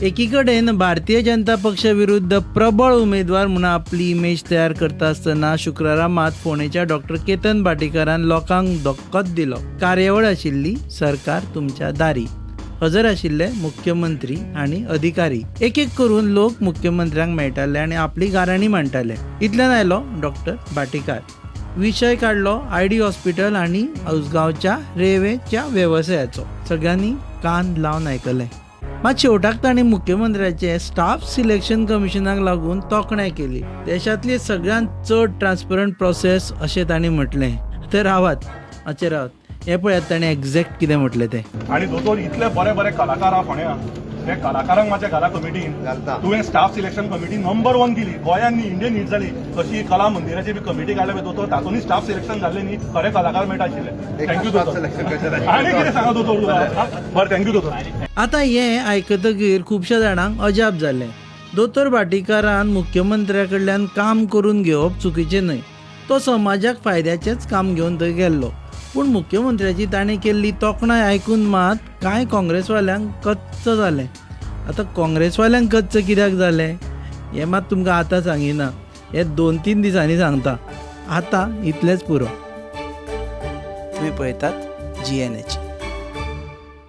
एकी कडेन भारतीय जनता पक्ष विरुद्ध प्रबळ उमेदवार म्हणून आपली इमेज तयार करता आसतना शुक्रारा मात फोंडेच्या डॉक्टर केतन भाटीकारान लोकांक धक्कोच दिलो. कार्यावळ आशिल्ली सरकार तुमच्या दारी. हजर आशिल्ले मुख्यमंत्री आनी अधिकारी. एक एक करून लोक मुख्यमंत्र्यांक मेळटाले आनी आपली गाराणी मांडटाले. इतल्यान आयलो डॉक्टर भाटीकार. विशय काडलो I D hospital आनी उसगांवच्या रेंवेच्या वेवसायाचो. सगळ्यांनी कान लावन आयकलें. मात शेवटाक तांणी मुख्यमंत्र्याचे स्टाफ सिलेक्शन कमिशनाक लागून तोखणाय केली. देशांतली सगळ्यांत चड ट्रान्सपरंट प्रोसेस अशें तांणी म्हटलें. तर रावात, मातशें रावात, हें पळयात ताणें एग्जॅक्ट कितें म्हटलें तें. आणि दोतोर, इतले बरे बरे कलाकार आहा फोंड्या, ते कलाकारांक म्हाज्या घरा कमिटीन घालता. तुवें staff selection committee number one केली गोंयान न्ही, इंडियन हिट जाली. तशी कला मंदिराची बी कमिटी काडल्या पळय दोतोर, तातूंतय स्टाफ सिलेक्शन जाल्लें न्ही, खरे कलाकार मेळटा आशिल्ले. Thank you दोतोर. सिलेक्शन कशें? आनी कितें सांगा दोतोर तुका? हा? बरें, thank you दोतोर. आतां हें आयकतकीर खुबश्या जाणांक अजाप जालें. दोतोर भाटीकारान मुख्यमंत्र्या कडल्यान काम करून घेवप चुकीचें न्हय. तो समाजाक फायद्याचेंच काम घेवन थंय गेल्लो. पूण मुख्यमंत्र्याची ताणें केल्ली तोखणाय आयकून मात कांय काँग्रेसवाल्यांक कच्च जालें. आतां काँग्रेसवाल्यांक कच्च कित्याक जालें हें मात तुमकां आतां सांगिना, हें 2-3 दिसांनी सांगता. आतां इतलेंच पुरो. तुमी पळयतात जीएनएच.